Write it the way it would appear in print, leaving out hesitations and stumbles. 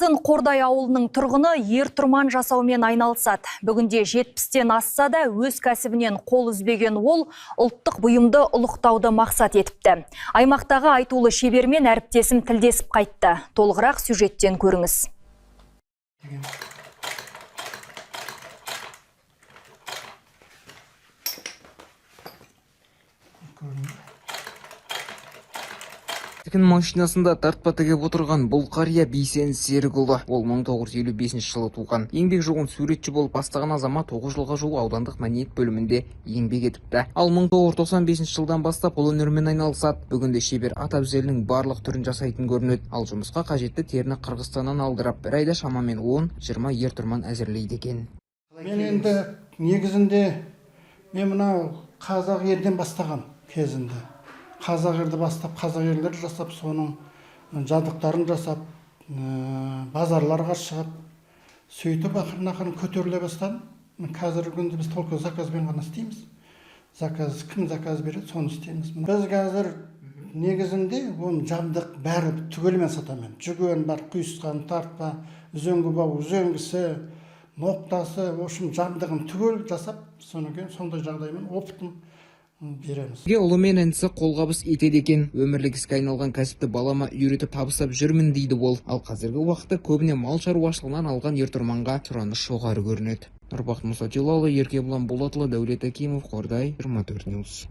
Ерсін Қордай ауылының тұрғыны ер тұрман жасаумен айналысады. Бүгінде 70-тен асса да өз кәсібінен қол үзбеген ол ұлттық бұйымды ұлықтауды мақсат етіпті. Аймақтағы айтулы шебермен әріптесім тілдесіп қайтты. Толығырақ сюжеттен көріңіз. Тігін машинасында тартпа тігіп отырған бұл қария Бейсен Серікұлы. Ол 1955 жылы туған. Еңбек жолын суретші болып бастаған азамат 9 жылға жуық аудандық мәдениет бөлімінде еңбек етіпті. Ал 1995 жылдан бастап қолөнермен айналысады. Бүгінде шебер ат әбзелінің барлық түрін жасайтын көрінеді. Ал жұмысқа қажетті теріні Қырғызстаннан алдырып, бір айда шамамен 10-20 ер тұрман әзірлейді екен. Мен енді негізінде мен мынау қазақ елден бастаған кезінде. Қазақ елді бастап, қазақ елдер жасап, соның жабдықтарын жасап, базарларға шығып, сөйтіп ақырын-ақырын көтеріле бастадым. Қазіргі күнде біз только заказбен ғана істейміз. Заказ, кім заказ береді, соны істейміз. Біз қазір негізінде оны жабдық бәрі түгелімен сатамын. Жүген бар, құйысқан, тартпа, үзеңгі бау, үзеңгісі, ноқтасы, в общем, жабдығын түгел жасап, содан кейін сондай жағдаймен опытын береміз. Ұлы мен інісі қолғабыс етеді екен. Өмірлік іске айналған кәсіпті балама үйретіп табыстап жүрмін дейді ол. Ал қазіргі уақытта көбіне мал шаруашылығынан алған ер тұрманға сұраныс жоғары көрінеді. Нұрбақыт Мұсатилаұлы, Еркебұлан Болатұлы, Дәулет Әкімов, Қордай, 24 News.